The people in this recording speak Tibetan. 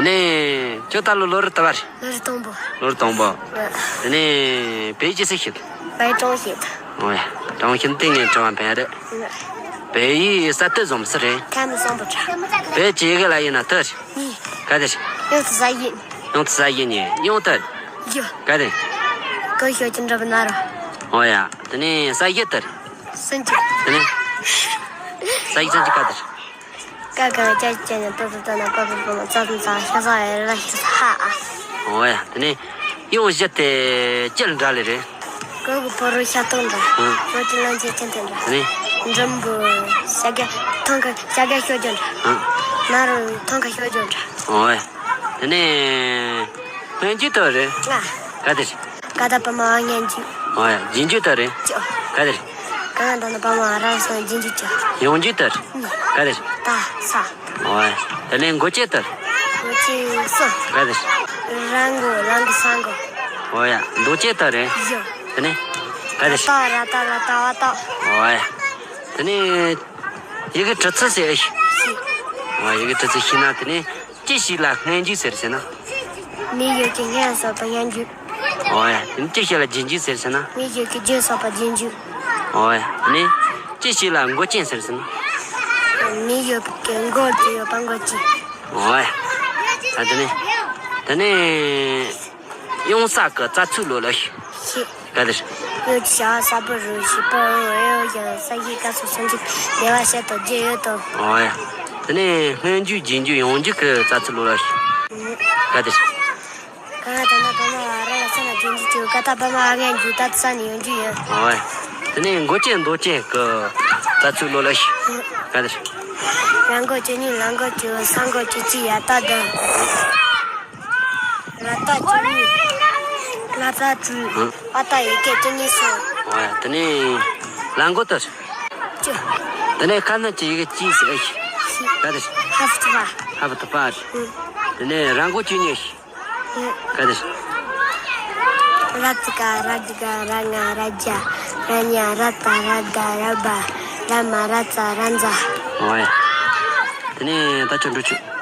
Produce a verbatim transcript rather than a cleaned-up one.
ནས་ཁྱོད་ད་ལོ་ལོ་རེ་ད་བར། ལོ་རེ་དང་པོ། ལོ་རེ་དང་པོ། ཨ། དེ་ནས་བོད་ཡིག་ཅི་ཟིག་ཤེས། བོད་ཡིག་ཀྲུང་ཤེས། ཨོ་ཡ། ཀྲུང་ཤེས་དེ་ངས་དྲི་བ་འཕེན་རེད། བོད་ཡིག་ས་དེ་བཟུང་སུ་རེད། ཁ་མི་སོང་པོ་ཆ། བོད་ཀྱི་ཡི་གེ་ལ་ཡིན་ན་དེ་རེད། ག་དེ་རེད། ཡང་དུ་ས་ཡིན། ཡང་དུ་ས་ཡིན་ནས་ཡང་དེ་རེད། ཡོ། ག་དེ་རེད། གོ་ཤོད་ཀྱི་འདྲ་པོ་ན་རོ། ཨོ་ཡ། དེ་ནས་ས་ཡི་དེ་རེད། སུན་ཅི། དེ་ནས་ས་ཡི་སུན་ཅི་ག་དེ་རེད། ཀ་ག་ཅ་ཅ་ཉ་ཏོ་ཏོ་ཏ་ན་པ་པ་པ་མ་ཙ་ཙ་ཤ་ཟ་ཡ་ར་ཤ་ཧ་ཨ། ཨོ་ཡ། དེ་ནས་ཡང་བཞི་དེ་ཅི་ལ་འདྲ་ལེ་རེད། གོས་གི་ཕོ་རོ་ཤ་སྟག་འདྲ། ཨང་། ལོ་ཅི་ལང་ཅི་ཅན་དེ་འདྲ། དེ་ནས་འགྲམ་བུ་ཤ་ག་ཐང་ག་ཤ་ག་ཤོ་ཇོ་འདྲ། ཨང་། ན་རུ་ཐང་ག་ཤོ་ཇོ་འདྲ། ཨོ་ཡ། དེ་ནས་སྔོན་རྒྱུ་དེ་རེད། ང་། ག་དེ་རེད། ཀ་ད་པ་མ་བ་སྔོན་རྒྱུ། ཨོ་ཡ། རྗེས་འཇུག་དེ་རེད། ཅོ། ག་དེ་རེད། ག་ང་ད་ནི་པ་མ་ར་སོང་རྗེས་འཇུག་ཅོ། ཡང་འཇུག་དེ་རེད། ག་དེ་རེད། ད་ས། ཨོ་ཡ། དེ་ནས་མགོ་ཅན་དེ་རེད། མགོ་ཅན་སོ། ག་དེ་རེད། ར་མགོ་ལ་མགོ་ས་མགོ། ཨོ་ཡ། འདོགས་ཅན་དེ་རེད། ཡོ། དེ་ནས་ག་དེ་རེད། ཏ་ར་ཏ་ལ་ཏ་བ་ཏོག། ཨོ་ཡ། དེ་ནས་ཡི་གེ་འབྲི་ཚུལ་ཟེར་ཨེ་ཤེས། ཨོ་ཡ། ཡི་གེ་འབྲི་ཚུལ་ཤེས་ན་དེ་ནས། ཅི་ཞིག་ལ་སྔོན་འཇུག་ཟེར་ཟེར་ན། མི་ཡོད་ཀྱི་སྔོན་སོགས་པ་སྔོན་འཇུག། ཨོ་ཡ། དེ་ནི་ཅི་ཞིག་ལ་རྗེས་འཇུག་ཟེར་ཟེར་ན། མི་ཡོད་ཀྱི་རྗེས་སོགས་པ་རྗེས་འཇུག། ཨོ་ཡ། དེ་ནི་ཅི་ཞིག་ལ་མགོ་ཅན་ཟེར་ཟེར་ན། མི་ཡོད་ཀྱི་མགོ་དེ་ཡོད་པ་མགོ་ཅན། ཨོ་ཡ། ད་དེ་ནི། དེ་ནི། ཡང་ས་གི་རྩ་ཚིག་ལོ་ལ་ཤི། ཤི། ག་དེ་རེད། ཡོད་ཀྱི་བྱ་བ་གསལ་པོ་རུ་ཞིག་པོ་ཡོད་ཀྱང་ས་ཡི་སྐབས་སུ་སོང་ཅིག་བདེ་བ་བཤད་དང་རྒྱུ་ཡོད་དང་། ཨོ་ཡ། དེ་ནས་སྔོན་འཇུག་རྗེས་འཇུག་ཡང་འཇུག་གི་རྩ་ཚིག་ལོ་ལ་ཤི། ག་དེ་རེད། ག་ད་ན་པ་མ་བ་ར་ལ་ས་ན་རྗེས་འཇུག་ཅིག་ག་ད་པ་མ་བ་སྔོན་འཇུག་ད་ས་ནས་ཡང་འཇུག་ཡོད། ཨོ་ཡ། དེ་ནས་མགོ་ཅན་འདོགས་ཅན་གི་རྩ་ཚིག་ལོ་ལ་ཤི། ག་དེ་རེད། ར་མགོ་ཅན་ནི་ལ་མགོ་ཅན་ས་མགོ་ཅན་ཅི་ཡ་ད་ད། ང་ད་ཅི་ནི། ང་ད་ཅི། ཨ་ད་ཡི་གེ་ཅི་ནི་སོ། ཨ་དེ་ནས་ལ་མགོ་དེ། ཅི། དེ་ནས་ཁ་ན་ཅི་ཡི་གེ་ཅི་ཟེར་ཨེ་ཤེས། ག་དེ། ཧ་ཧ་ཧ་ཧ་ཧ་ཧ་ཧ། དེ་ནས་ར་མགོ་ཅི་ནི་ཨེ་ཤེས། ག་དེ། ར་ཏི་ཀ་ར་ཏི་ཀ་ར་ང་ར་ཇ་ར་ཉ་ར་ཏ་ར་དྷ་ར་བ་ར་མ་ར་ཙ་ར་ཛ། ཨོ་ཡ། དེ་ནས་ད་ཁྱོད་འགྲོ་ཆོག